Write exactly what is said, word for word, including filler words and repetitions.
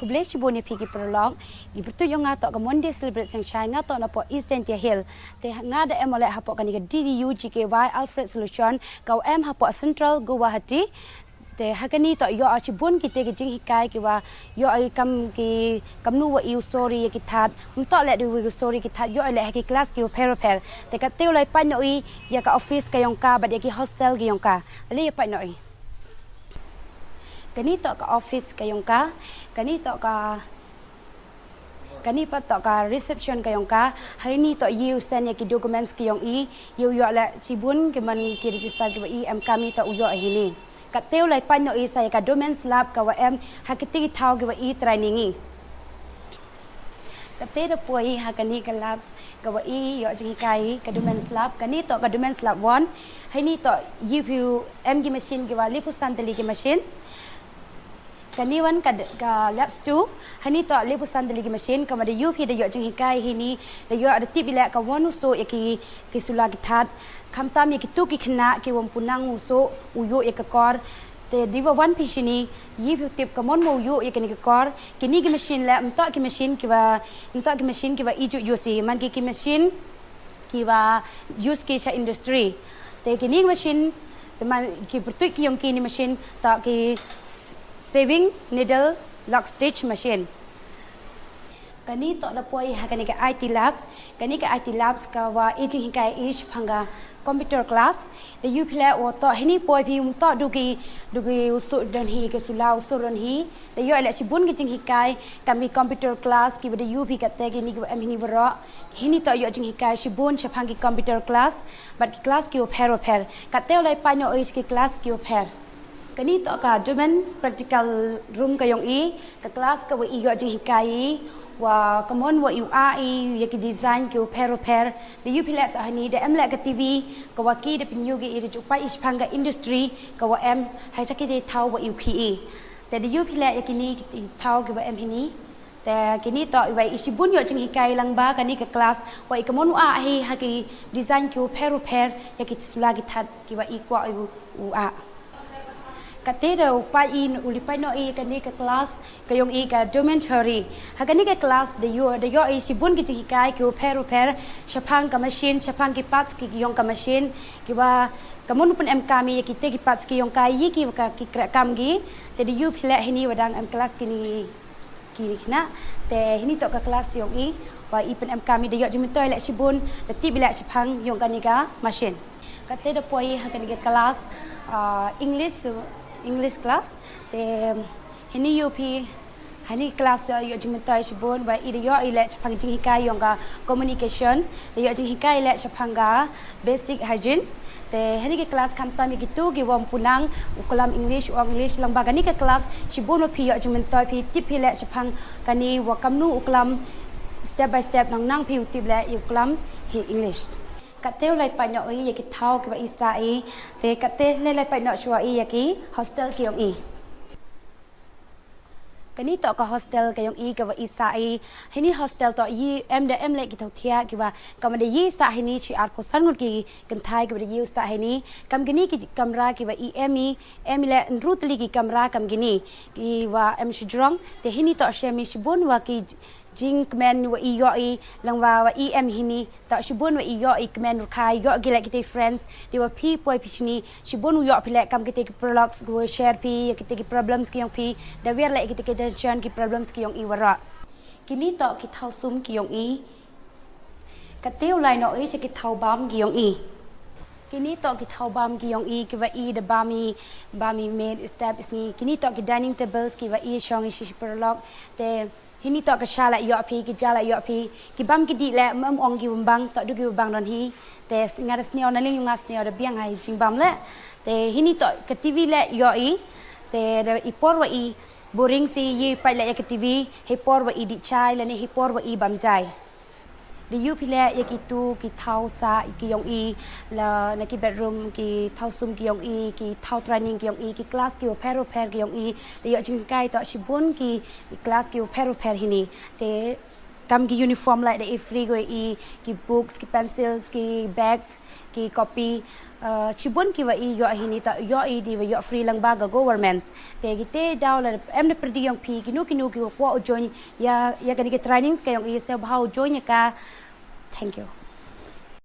Khublei shibun ïa phi ki paralok. Ki pyrtuit ïa nga toh ka Monday Celebrate Sengshai, nga toh napoh East Jaintia Hills. Te nga da em leh hapoh kane ka D D U G K Y Alfred Solution, ka em hapoh Central Guwahati. Te ha kane toh ïoh shibun kite ki jinghikai kiwa ïoh i kam ki kamnu wa i u suri ïa ki thad. Ym toh leh da u suri ïa ki thad, ïoh leh ha ki class kiwa pher pher. Te katte u lai pait noh i ïa ka office ka ïong ka bad ïa ki hostel ki ïong ka. Ale ïa pait noh i. Kane toh ka office ka ïong ka. Kane toh ka Kane pat toh ka reception ka ïong ka. Haini toh ïa u send ïa ki documents ki ïong i, ïa u ïoh leh shibun ki man ki register kiwa i em kam i toh u ïoh hini. Katte u lai pait noh i sa ïa ka Domains Lab kawa em ha kite ki thaw kiwa i training i. Katte da poi ha kane ka labs kawa i ïoh jinghikai i ka Domains Lab. Kane toh ka Domains Lab one. Haini toh ïa phi u em ki machine kiwa lipus san tylli ki machine. Kane wan ka, ka labs two, hani toh lipus san tylli ki machine, kama da ïoh phi da ïoh jinghikai hini, da ïoh da tip i leh ka wan u soh ïa ki, ki sula ki thad, khamtam ïa kitu ki khynnah ki wan punang u soh, u ïoh ïa ka kor, te da wan phi shini, ïa phi u tip ka mon mo u ïoh ïa kane ka kor, kini ki machine leh, ym toh ki machine kiwa, ym toh ki machine kiwa i ju ïoh si, man ki ki machine, kiwa use ki sha industry. Te kini machine, te man ki pyrtuit ki ïong kini machine, toh ki s-, sewing needle lock stitch machine. Kani toh da poi ha kani ka I T labs, kani ka I T labs kawa i jinghikai i shaphang ka computer class. Da ïoh phi leh wa toh hini poi phi ym toh du ki, du ki u soh don hi, ki sula u soh don hi. Da ïoh leh shibun ki jinghikai, kam ki computer class, kiwa da ïoh phi katte kini kiwa em hini waroh. Hini toh ïoh jinghikai shibun shaphang ki computer class, bad ki class kiwa pher wa pher. Katte u lai pait noh i ki class kiwa pher. Kani toh ka Domain practical room ka ïong i, ka class kawa i ïoh jinghikai i, wa ka mon wa i u ah i, ïa ki design kiwa pher wa pher. Da ïoh phi leh toh hani, da em leh ka T V, kawa ki da pynïoh ki i da ju pait i shaphang ka industry, kawa em, ha sha kite thaw wa i u khih i. Te da ïoh phi leh ïa kini ki thaw kiwa em hini. Te kini toh iwa i shibun ïoh jinghikai lyngba kani ka class wa i ka mon u ah hi ha ki design kiwa pher u pher ïa ki sula ki thad kiwa i kwah u, u ah. Katte da u pait i u li pait noh i kani ka class ka ïong i ka Domain Theory. Ha kani ka class da ïoh, da ïoh i shibun ki jinghikai kiwa pher u pher shaphang ka machine, shaphang ki parts ki ïong ka machine, kiwa ka mon u pynemkam i ïa kite ki parts ki ïong ka i kiwa ka ki kreh kam ki. Te da ïoh phi leh hini wa dang em class kini ki khynnah. Te hini toh ka class ïong i, wa i pynemkam i da ïoh jingmyntoi leh shibun, da tip i leh shaphang ïong kani ka machine. Katte da poi ha kani ka class, ah, English, English class. Te hini ïoh phi, hani class ïoh, ïoh jingmyntoi shibun, wa i da ïoh i leh shaphang jinghikai ïong ka communication, da ïoh jinghikai leh shaphang ka basic hygiene. Te hani ki class khamtam ïa kitu kiwa ym pu nang u klam English, u ong English lyngba kani ka class, shibun wa phi ïoh jingmyntoi phi tip phi leh shaphang kani wa kamnu u klam step by step nang nang phi u tip leh ïa u klam hi English. Katte u lai pait noh i ïa ki thaw kiwa i sah i, te katte u lai pait noh shuwa i ïa ki hostel ki ïong i. Kani toh ka hostel ka ïong i kawa i sah i. Hini hostel toh i em da em leh ki thaw thiah kiwa kam da i sah hini shi arphew san ngut ki kynthai kiwa da i sah hini. Kam kini ki kamra kiwa i em i, em i leh ynru tylli ki kamra kam kini. Kiwa em shajrong, te hini toh shem i shibun wa ki jingkmen wa i ïoh i lyngba wa i em hini. Toh shibun wa i ïoh i kmen rukhai, ïoh ki leh kite friends, dei wa phi poi phi shini, shibun u ïoh phi leh kam kite ki paralok, wa share phi ïa kite ki problems ki ïong phi, da wer leh kite ki tension ki problems ki ïong i waroh. Kini toh ki thaw sum ki ïong i. Katte u lai noh i sha ki thaw bam ki ïong i. Kini toh ki thaw bam ki ïong i kiwa i da bam i, bam i miet, step, sngi. Kini toh ki dining tables kiwa i shong i shi shi paralok. Te hini toh ka sha la ïoh phi, ki ja la ïoh phi, ki bam ki dih leh, ym ong ki wambang, toh du ki wambang don hi. Te s-, nga da sniew na liang ïong nga sniew da biang ha i jingbam leh. Te hini toh ka T V leh ïoh i. Te da i por wa i boring si i pait leh ïa ka T V, hi por wa i dih chai, lane hi por wa i bam jai. Da ïoh phi leh ïa kitu ki thaw sah ki ïong i, la na ki bedroom ki thaw sum ki ïong i, ki thaw training ki ïong i, ki class kiwa pher wa pher ki ïong i, da ïoh jinghikai toh shibun ki, ki class kiwa pher wa pher hini. Te kam ki uniform leh da i free ko i, ki books, ki pencils, ki bags, ki copy, uh, chibun ki wa i yo hini ta yo i di wa yo free lang ba ga governments. Te ki te daw la em da perdi yong phi kinu kinu ki wa u join ya ya kani ki trainings ka yong i ste bha u join ya ka. Thank you.